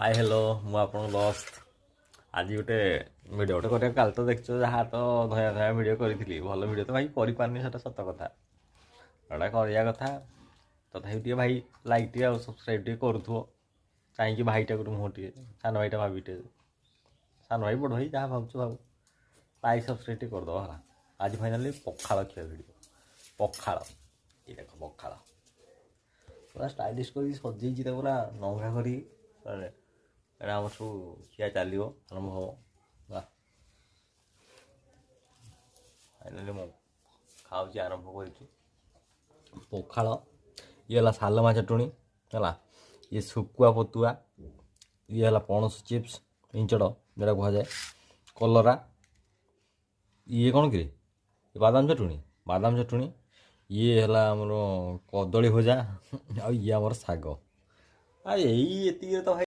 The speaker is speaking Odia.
ହାଇ ହ୍ୟାଲୋ, ମୁଁ ଆପଣଙ୍କ ଦୋସ୍ତ। ଆଜି ଗୋଟେ ଭିଡ଼ିଓ ଗୋଟେ କରିବା। କାଲି ତ ଦେଖିଛ, ଯାହା ତ ଧୟା ଧୟା ଭିଡ଼ିଓ କରିଥିଲି। ଭଲ ଭିଡ଼ିଓ ତ ଭାଇ କରିପାରିନି, ସେଟା ସତ କଥା। ଏଇଟା କରିବା କଥା। ତଥାପି ଟିକେ ଭାଇ ଲାଇକ୍ ଟିକେ ଆଉ ସବସ୍କ୍ରାଇବ୍ ଟିକେ କରୁଥିବ କାହିଁକି ଭାଇଟା ଗୋଟେ ମୁହଁ ଟିକେ ସାନ ଭାଇଟା ଭାବି, ଟିକେ ସାନ ଭାଇ, ବଡ଼ ଭାଇ, ଯାହା ଭାବୁଛ ଭାବୁ, ଲାଇକ୍ ସବସ୍କ୍ରାଇବ୍ ଟିକେ କରିଦେବ। ହେଲା, ଆଜି ଫାଇନାଲି ପଖାଳ ଖିଆ ଭିଡ଼ିଓ। ପଖାଳ, ଏଇ ଦେଖ ପଖାଳ, ପୁରା ଷ୍ଟାଇଲିଶ କରିକି ସଜେଇଛି ତାକୁ, ପୁରା ନଙ୍ଗା କରିକି। ଏଇଟା ଆମର ସବୁ ଖିଆ ଚାଲିବ, ଆରମ୍ଭ ହେବ। ହେଲା, ଫାଇନାଲି ମୁଁ ଖାଉଛି, ଆରମ୍ଭ କରିଛୁ ପଖାଳ। ଇଏ ହେଲା ସାଲମା ଚଟୁଣି, ହେଲା, ଇଏ ଶୁଖୁଆ ପତୁଆ, ଇଏ ହେଲା ପଣସ ଚିପ୍ସ, ଇଞ୍ଚଡ଼ ଯେଉଁଟା କୁହାଯାଏ, କଲରା। ଇଏ କ'ଣ କିରେ? ଏ ବାଦାମ ଚଟୁଣି, ବାଦାମ ଚଟୁଣି। ଇଏ ହେଲା ଆମର କଦଳୀ ଭଜା ଆଉ ଇଏ ଆମର ଶାଗ। ଆଉ ଏଇ ଏତିକିରେ ତ ଭାଇ